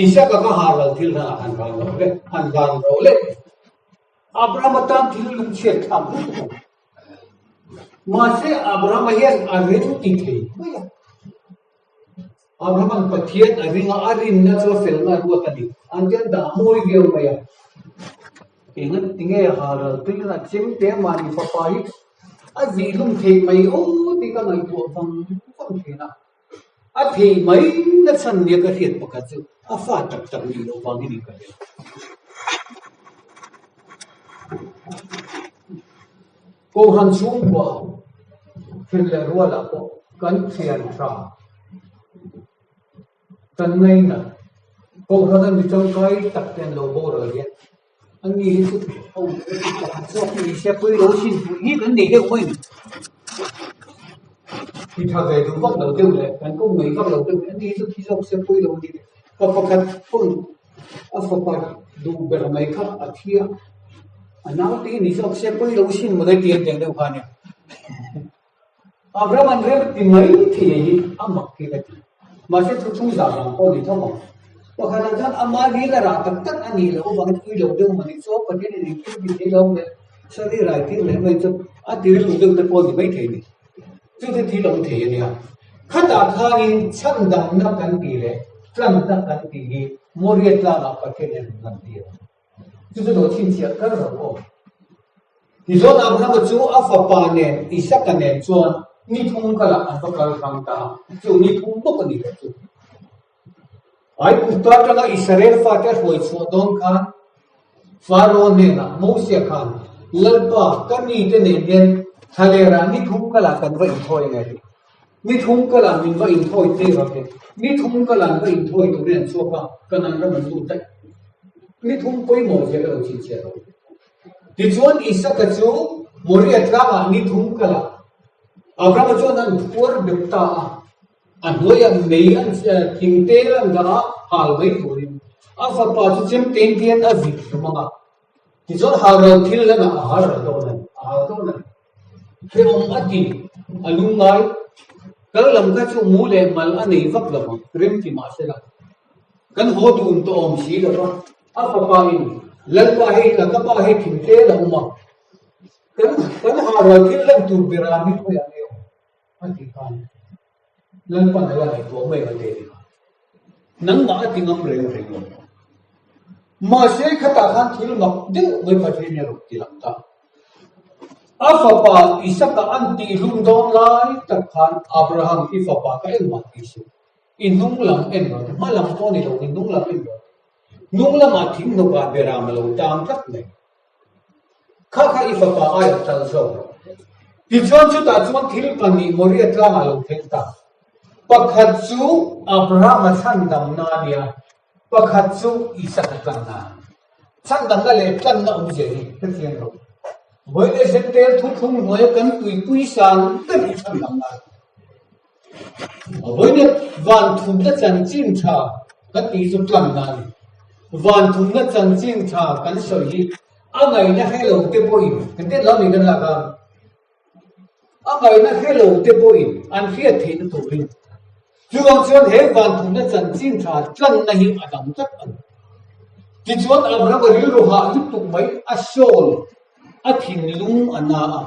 Isaka kha haral thil hlanah han van rawh le, han van rawh le. Abrahama tan thil lungchhiat thlak lutuk a ni. Mahse, Abrahama hian a ring ti thei mai a. Abrahama'n Pathian a ring a, a rinna chu a felna a ruat a ni. An ti an dah mawi viau mai a. Enga tinge haral tuiin a chem te mahni fapa hi a zihlum thei mai aw tih ka ngaihtuah vang vang thin a. A thei mai na chhan nia ka hriat pakhat chu a fa tak tak nih loh vangin in ka hria. Kohhran chhungkua thil leh rualah pawh kan thian tha kan ngaina. Kohhrana mi tangkai tak te an lo boral hian Ani hi chu ho pakhat zawk ni se pui lo sin pui hi kan nei deuh mai ni. Thi tha ve duh vak lo deuh leh kan kawng ngei vak lo deuh leh ani hi chu thi zawk se pui lo ni. Pa pakhat pawn a fapa duh ber mai kha a thi a, a naute hi ni zawk se pui lo sin mawle ti an teng deuh kha ania. Abraham an rem ti mai thei hi a mak hi ka ti. Mahse thu thu zah vang pawh ni tho ang. Pakhat ah chuan ama ril a rah tak tak a nih loh avangin ui lo deuh mah ni chu Pathian in engkim ti thei lo leh sari rai tir leh mai chu a ti rilru deuh te pawh ni mai thei ni. Chu chu thil awm thei a nia. Khatah khanin chhandamna kan tih leh tlanna kan tih hi Moria tlangah Pathian in a rawn lantir a. Chu chu lo chhinchhiah kar lo aw. Tichuan Abrahama chu a fapa nen Isaka nen chuan ni thum kalah an va kal hrang ta a, chu ni thum bawk a ni leh chu. Aigupta atanga Israel fate a hruai chhuah dawn khan Faro hnenah Mosia khan, Lalpa, ka mite nen hian thlalerah ni thum kalah kan va inthawi ang e ti. Ni thum kalah min va inthawi tir ang e. Ni thum kalah an va inthawi turin an chhuak a, Kanan ram an lut daih. Ni thum pawimawh zia ka lo chhinchhiah lo. Tichuan Isaka chu Moria tlangah ni thum kalah Abrahama chuan an phuar bet ta a, a hnuaiah mei an thing tel an dah a, hal mai turin a fapa chu chemtein tian a vit hlum ang a. Tichuan halral thil lanah a halral dawn a ni, a hal dawn a ni. Hrehawm a ti, a lungngai. Kal lam kha chu mu leh mal a nei vak lo ang, rem ti mah se la. Kan haw dun tawh awm si lo va, a fapa in. Lalpa hei la ka pa hei thing tlel a awm a, kan kan hahrual thil lan tur beram hi khawiah nge awm? A ti khan Lalpan a la ngaihtuah mai ang a te ti khan nangmah a ti ngam reng reng lo. Mahse khatah khan thil mak deuh mai Pathian hi a rawn ti lang ta. A fapa Isaka an tihhlum dawn lai tak khan Abraham i fapa ka engmah tih suh. I hnung lam en rawh hma lam pawh ni lo i hnung lam en rawh. Hnung lamah thing hnawkah beram a lo tang tlat mai. Kha kha i fapa aia tal zawk rawh. Tichuan chutah chuan thil pahnih Moria tlangah a lo thleng ta. Pakhat chu Abrahama chhandamna a nia, pakhat chu Isaka tlanna a ni. Chhandamna leh tlanna awmzia hi hrethiam rawh. Vawiin Ezekiel thuthlung hnuaia kan tuipui sang ber hi chhandamna a ni. Vawiin van thumna chanchin tha kan tih chu tlanna a ni. Van thumna chanchin tha kan sawi hi a ngaihna hre lo te pawhin kan tet lo a ni kan lak a, a ngaihna hre lo te pawhin an hriat theihna turin chuvang chuan he van thumna chanchin tha tlanna hi a dang tlat a ni. Tichuan Abrahama rilru hah lutuk mai a sawl a thinlung a na a.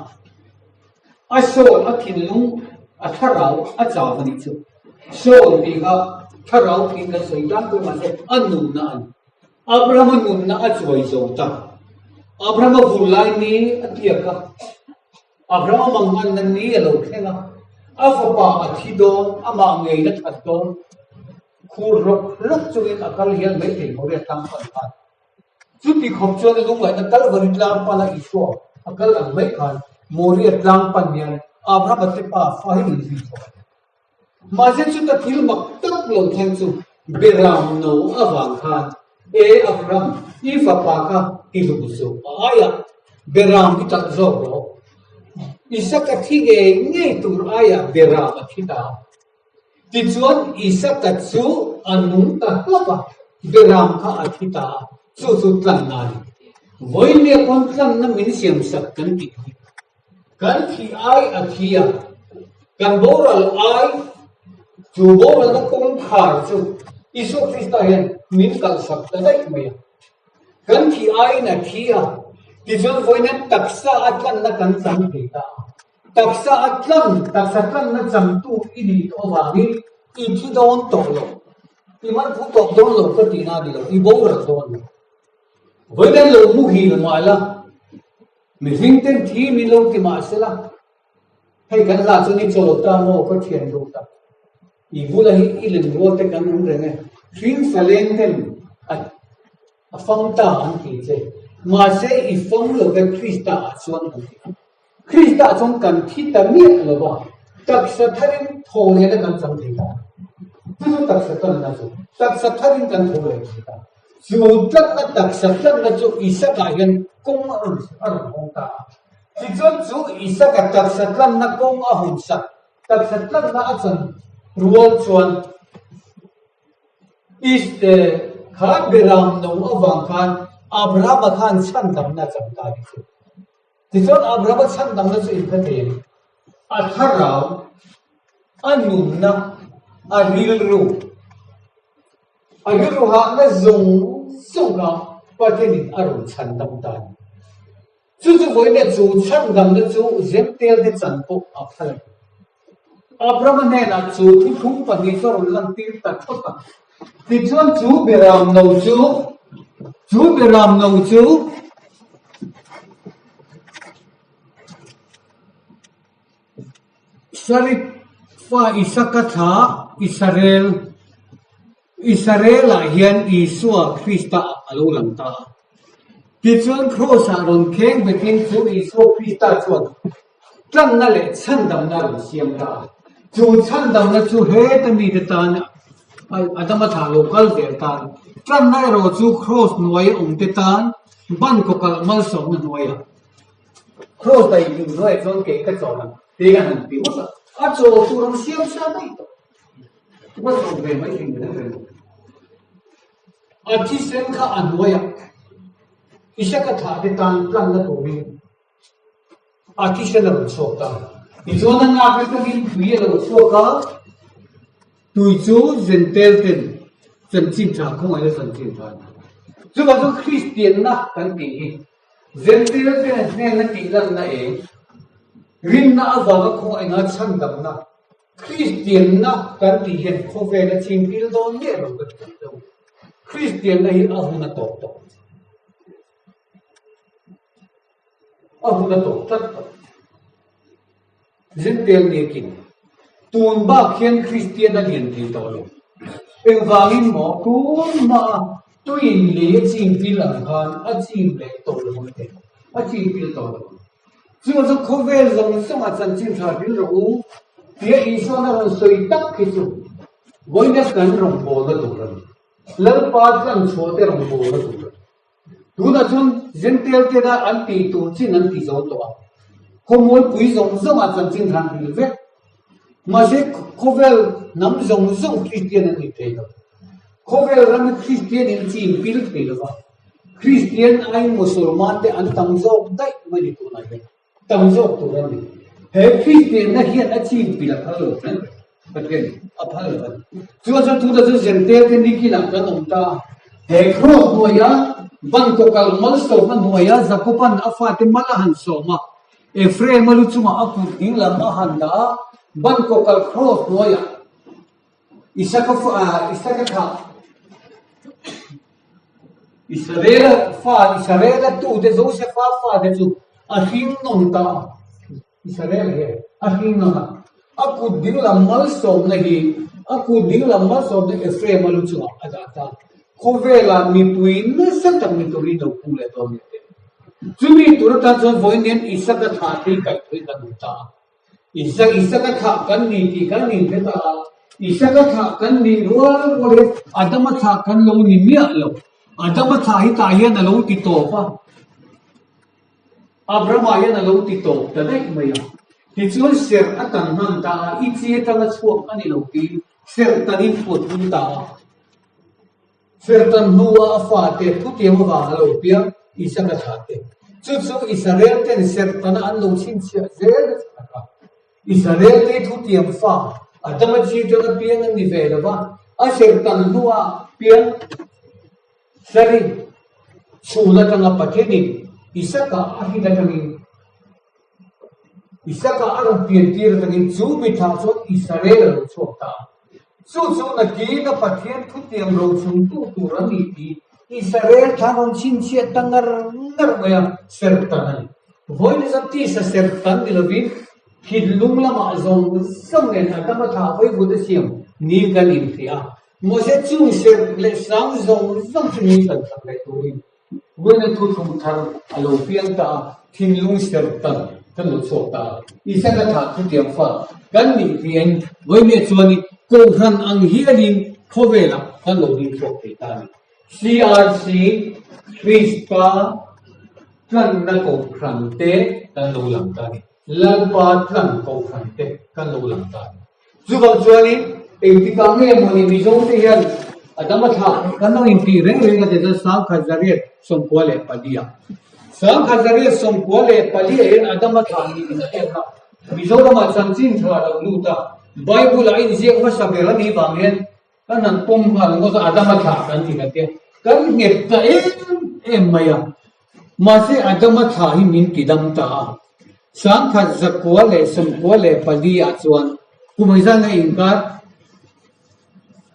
A sawl a thinlung a thlarau a chau a nih chu. Sawl tih kha thlarau tih kan sawi tlangpui mahse a nunna a ni. Abrahama nunna a chuai zo ta. Abrahama vur lai ni a tiak a, Abrahama manganna ni a lo thleng a, a fapa a thi dawn, amah ngei a that dawn, khur rawk rawk chungin a kal hial mai thei Moria tlang pan khan. Chuti khawp chuan lungngaihna Kalvari tlang pana Isua a kal ang mai khan Moria tlang pan hian Abrahama te pa fa hi min zui chhuak a ni. Mahse chuta thil mak tak lo thleng chu Beram no avang khan E Abraham, i fapa kha i hlum suh a aiah Beram i talh zawk rawh. Isaka thi ngei ngei tur aiah Beram a thi ta. Tichuan, Isaka chu a nung ta hlauh a, Beram kha a thi ta a, chu chu tlanna a ni. Vawinia pawn tlanna min siamsak kan tih hi kan thih ai a thi a, kan boral ai chu boralna kawngkhar chu Isua Krista hian min kalhsak ta daih mai a. Kan thih aiin a thi a, tichuan vawiin taksa a tlanna kan chang thei ta a. Taksa a tlan, taksa tlanna changtu i nih tawh avangin i thi dawn tawh lo. I man phu tawp dawn lo ka tihna a ni lo, i boral dawn lo. Vawiin lo muhil mah la, mihring ten thi min lo ti mah se la, hei kan hla chuan i chawl ta maw ka thian duh tak. I bula hi i len rual te kan awm reng e, hring faleng ten a a fang ta an ti che. Mahse i fang lo ve Krista ah chuan an ti ang. Krista chuan kan thi ta miah lo va, taksa tharin thaw lehna kan chang thei ta. Chu chu taksa tlanna chu taksa tharin kan thaw leh thei ta. Chu tlanna taksa tlanna chu Isaka hian kawng a rawn a rawn hawng ta a. Tichuan chu Isaka taksa tlanna kawng a hawn sak, taksa tlanna a chan rual chuan Iste kha Beram no avang khan Abrahama khan chhandamna a chang ta a ni chu. Tichuan Abrahama chhandamna chu in hre thei a ni. A thlarau, a nunna, a rilru, a rilru hahna zawng zawng kha Pathianin a rawn chhandam ta a ni. Chu chu vawiin chu chhandamna chu Zemtel te chan pawh a phal a ni. Abrahama hnenah chu thuthlung pahnih chu a rawn lantir ta thawt a. Tichuan chu Beram no chu, chu Beram no chu Sarip fa Isaka thla Israel, Israel-ah hian Isua Krista a lo lang ta a. Tichuan Kraws-ah rawn kheng betin chu Isua Krista chuan Tlanna leh chhandamna rawn siam ta a. Chu chhandamna chu heta mite tan Adama thlah lo kal zel tan, tlanna erawh chu Kraws hnuaia awmte tan ban kawkalh malsawmna hnuaiah. Kraws daih ding hnuaiah chuan kei ka chawl ang tih ka han ti ngawt a, a chawl tur ang siam sa daih tawh. Va chawl ve mai thei reng reng lo. A thisen kha a hnuaiah Isaka thlahte tan tlanna turin A thisen a rawn chhuak ta. Tichuan a ngak atangin tui a lo chhuak a, tui chu Zentel ten chanchin tha khawngaihna chanchin tha a ni. Chuvang chuan Kristianna kan tih hi Zentail te hnena tih lanna eng, rinna avanga khawngaihna chhandamna, Kristianna kan tih hian khawvel a chingpil dawn miah lo ka ti thei lo. Kristianna hi a hun a tawp tawh. A hun a tawp tlat tawh. Zentail nikin tun bak hian Kristian a lian thei tawh lo. Engvangin maw tun hmaa tuin lei a chingpil ang khan a ching leh tawh lo ang te, a chingpil tawh lo ang. Chuvang chuan khawvel zawng zawngah chanchin tha hrilh rawh u tia Isuan a rawn sawi tak khi chu vawiin kan rawngbawlna tur a ni. Lalpa tlanchhuah te rawngbawlna tur a ni. Tunah chuan Zentail tena an tih tur chin an ti zo tawh a, khawmualpui zawng zawngah chanchin han hril vek. Mahse khawvel hnam zawng zawng Kristian an ni thei lo. Khawvel rama Kristian in chin pil thei lo va, Kristian aiin Mosolman te an tam zawk daih mai ni tunah hian. Tam zawk tur a ni. He Kristianna hian a chin pil a phal lo reng reng. Pathian a phal lo a ni. Chuan chuan tunah chuan Zentail te nikinah kan awm ta a. He cross hnuaia ban kawkal malsawmna hnuaia Jakoban a fate mal a han sawm a, Ephraim a lu chungah a kut dinglam a han dah a, ban kawkal cross hnuaiah Isaka Isaka thlah Israela fa Israela tute Josefa fate chu a hring nawn ta a, Israel hi a hring nawn a, a kut dinglam malsawmna hi a kut dinglam malsawmna Ephraim a lu chungah a dah ta, khawvelah mipui nasa tak ni turin lo pung leh dawn nia te. Chumi tur atan chuan vawiin hian Isaka thlah te hi kaih thawih kan awm ta a. Isak Isaka thlah kan ni tih kan inhre ta a, Isaka thlah kan nih rual rual hi Adama thlah kan lo ni miah lo. Adama thlah hi tah hian a lo ti tawp a, Abrahama hian a lo ti tawp ta daih mai a. Tichuan serh a tan hman ta a, i chi atanga chhuak a ni lo tiin serh tanin put hun ta a. Serh tan hnuah a fate thutiam avang a lo piang Isaka thlah te. Chu chu Israel ten serh tana an lo chhinchhiah zel a chhak a. Israel te thutiam fa Adama chi atanga piang an ni ve lo va, a serh tan hnuah piang Sari chhun atanga Pathianin Isaka a hrin atangin Isaka a rawn pian tir atangin chu mithlah chuan Israel a lo chhuak ta a. Chu chu nakin a Pathian thutiam rochungtu tur a ni tih Israel thlan rawn chhinchhiah ta ngar ngar mai a, serhtan a ni. Vawiin zan tisa serhtan ni lovin thinlung lamah zawng zawng nen a dam a thlah vawivut a siam ni kan inhria a. Mahse chung serh leh sang zawng zawng chu ni kan chak leh turin Vawiina thuthlung thar a lo piang ta a, thinlung ser tan kan lo chhuak ta a. Isaka thah chutiang fa kan nih hriain Vawinia chuanin Kohhran ang hialin khawvelah kan lo ding chhuak thei ta a ni. CRC Krista tlanna Kohhran te kan lo lang ta a ni. Lalpa tlan Kohhran te kan lo lang ta a ni. Chuvang chuanin engtikah nge mawni Mizote hian a dam a thlak kan lo intih reng reng a ti chuan 1994 ah 1994 ah hian a dam a thlah niin a hriat a, Mizoramah chanchin tha lo lut a, Bible ah inziak hmasa ber a nih vang hian kan han pawm nghal ngawt a, a dam a thlah kan ti kan tia, kan nghet ta em em mai a. Mahse Adama thlah hi min ti dam ta a, 1994 ah chuan kum zan a inkar.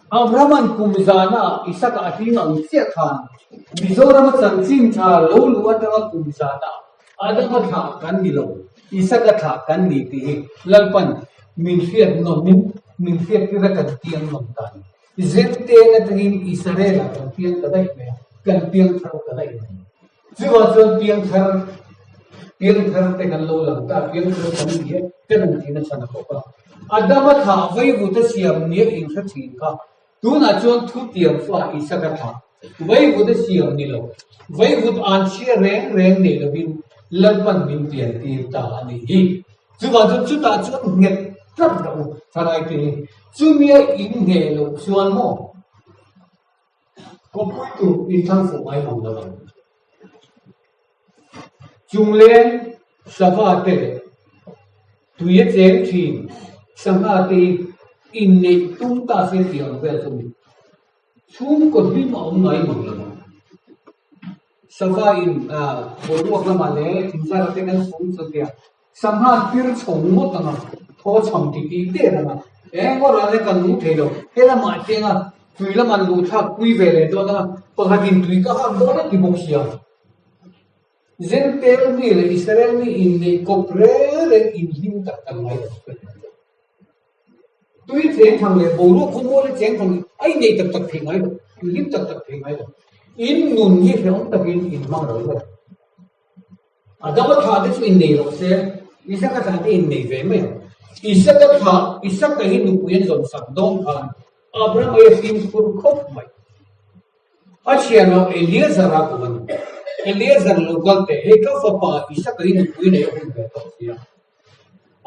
Abrahama'n kum zana Isaka a hling ang chiah khan Mizorama chanchin tha lo luh atanga kum zana Adama thlah kan ni lo, Isaka thlah kan ni tih hi Lalpan min hriat nawm in min hriat tir a kan piang nawm ta a ni. Zirtir atangin Israel-ah kan piang ta daih mai a, kan piang thar ta daih mai. Chuvang chuan piang thar, piang thar te kan lo lang ta, piang thar kan ni e, kan han tih nasa na bawk a. Adama thlah vaivut a siam nia inhre thin kha, tunah chuan thutiam fa Isaka thlah vaivut a siam ni lo, vaivut an chhia reng reng nei lovin Lalpan min pian tir ta a nih hi. Chuvang chuan chutah chuan nghet tlat rawh u, thalai te hi. Chumia in ngheh loh chuan maw kawppui tur in thlang fuh ngai mang lo ang. Chungleng sava te leh tui a cheng thin sangha te hi inneih tum ta se tih ang vel chu a ni. Chhungkaw hlim a awm ngai mang lo ang. Sava in boruak lamah leh thingzara te kan sum chu tia sangha tir chho ngawt ang a, thaw chham ti tih der ang a, eng ngawt ral hi kan nung thei lo. He lamah chiang a, tui lamah luh thlak pui ve leh dawn ang a, pakhatin tui ka hak dawn a ti bawk sia. Zentel mi leh Israel mi inneih kawp reng reng inhlim tak tak ngai lo. Tui cheng thang leh boruak khawmual hi cheng thang a innei tak tak thei ngai lo, inhlim tak tak thei ngai lo. In nun hi hrehawm takin in hmang lo lo. Adama thlah te chu innei rawh se, Isaka thlah te innei ve mai ang. Isaka thlah, Isaka hi nupui an zawn sak dawn khan Abraham ai a fimkhur khawp mai. A thianah Eleazar a kum a ni. Eleazar lo kal teh, hei ka fapa Isaka hi nupui nei a hun ve tawh sia.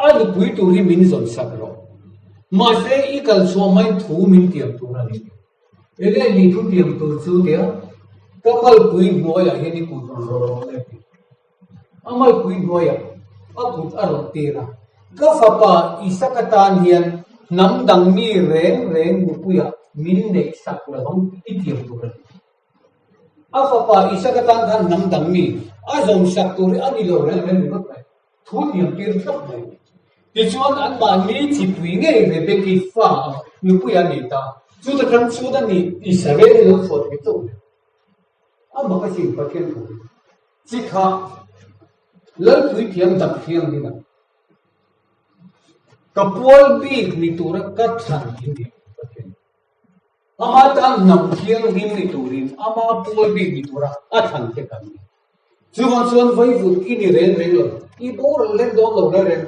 A nupui tur hi min zawn sak rawh. Mahse, i kal chhuah mai thu min tiam tur a ni. Enge ni thu tiam tur chu tia ka malpui hnuaiah hian i kut rawn rawh rawh le ti. A malpui hnuaiah a kut a rawn tir a. Ka fapa Isaka tan hian hnam dang mi reng reng nupuiah min neih sak lovang i tiam tur a ni. A fapa Isaka tan khan hnam dang mi a zawm sak tur hi a ni lo reng reng ringawt mai. Thu tiam tir tlat mai. Tichuan anmahni chipui ngei Rebeki fa a nupui a nei ta. Chuta khan chhut a ni Israel hi lo chhuah thei chauh le. Amah ka sin Pathian thu hi. Chi kha Lalpui thiam dap thianghlim a. Ka pual bik ni tura ka thlan in ni Pathian. Ama tan hnam thianghlim ni turin ama pual bik ni tura a thlan te kan ni. Chuvang chuan vaivut i ni reng reng lo, i boral lek dawn lo reng reng,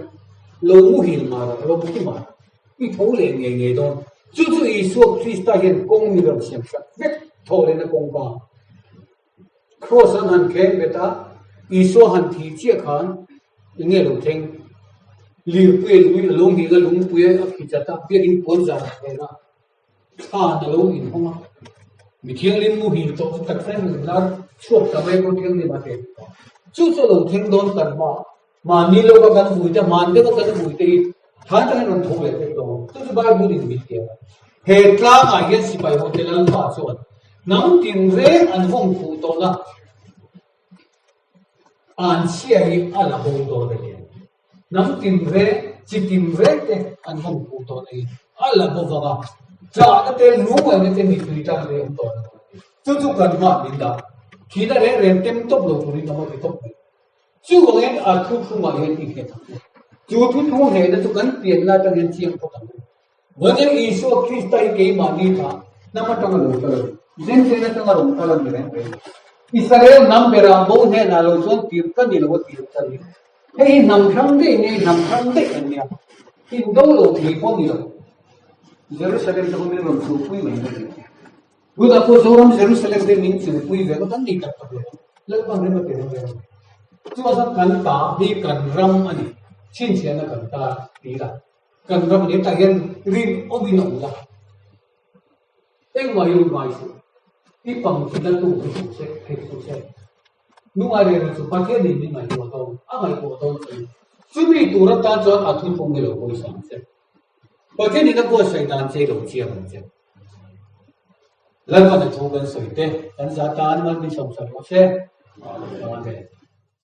lo muhil mar ang, lo muhi mar ang, i tho leh ngei ngei dawn. Chu chu Isua Krista hian kawng mi rawn siam hrat vek thaw lehna kawngka. Kraws an han kheng bet a, Isua han thih chiah khan eng nge lo thleng? Lirpui a lui a lo nghilh a, lungpui a khi chat a, biakin puan zar a thleng a. Thlan a lo inhawng a, mi thianghlim muhil tawh chu taksa in lar chhuak ta mai pawh thianghlim a tel ta. Chu chu a lo thleng dawn kan hma, mahni lawka kan vui te, hman deuha kan vui te hi thlan atangin rawn tho leh vek dawn. Chu chu Bible in min ti a. He tlangah hian sipai hote Lalpa chuan hnam tinreng an vawng fuh tawhna anchhia hi a la bo dawn a ni. Hnam tinreng, chi tinreng te an vawng fuh tawh na hi a la bo vang a, chahna te, lungngaihna te mipui tan te awm tawh lo a ni. Chu chu kan hmah min dah. Thihna reng reng tem tawp lo turin a mawti tawp mai. Chuvangin a thuthlungah hian i nghet ang u. Chu thuthlung hnehna chu kan pian lai atang hian chiang phawt ang u. Vawin Isua Krista hi keimahni tha hnam atanga lo kal a ni. Zengchen atanga rawn kal a ni reng reng. Israel hnam berah bo hnenah lo chuan tir ka ni lo a tir ka ni. Hei hi hnam hrang daih nge hnam hrang daih an nia. Indo lo thei pawh ni lo. Jerusalem te pawh min rawn chhupui mai mai ni. Tunah pawh Zoram Jerusalem te min chhupui ve ngawt an ni tak tak lo. Lalpan rem a ti reng reng a ni. Chuan kan ta hi kan ram a ni. Chhinchhiahna kan ta ti la. Kan ram leh tah hian rinawmin a awm la, engmah hi rawn ngai suh, i pang thina tu hi suh se, hei suh se. Nungai reng reng chu Pathianin min ngaihtuah dawn, a ngaihtuah dawn che ni. Chumi tur atan chuan a thuthlung hi lo pawisa ang che. Pathianin a buatsaih dan che i lo chiang ang che. Lalpan a thu kan sawi te, kan za tan mal min sawmsak rawh se. Amen.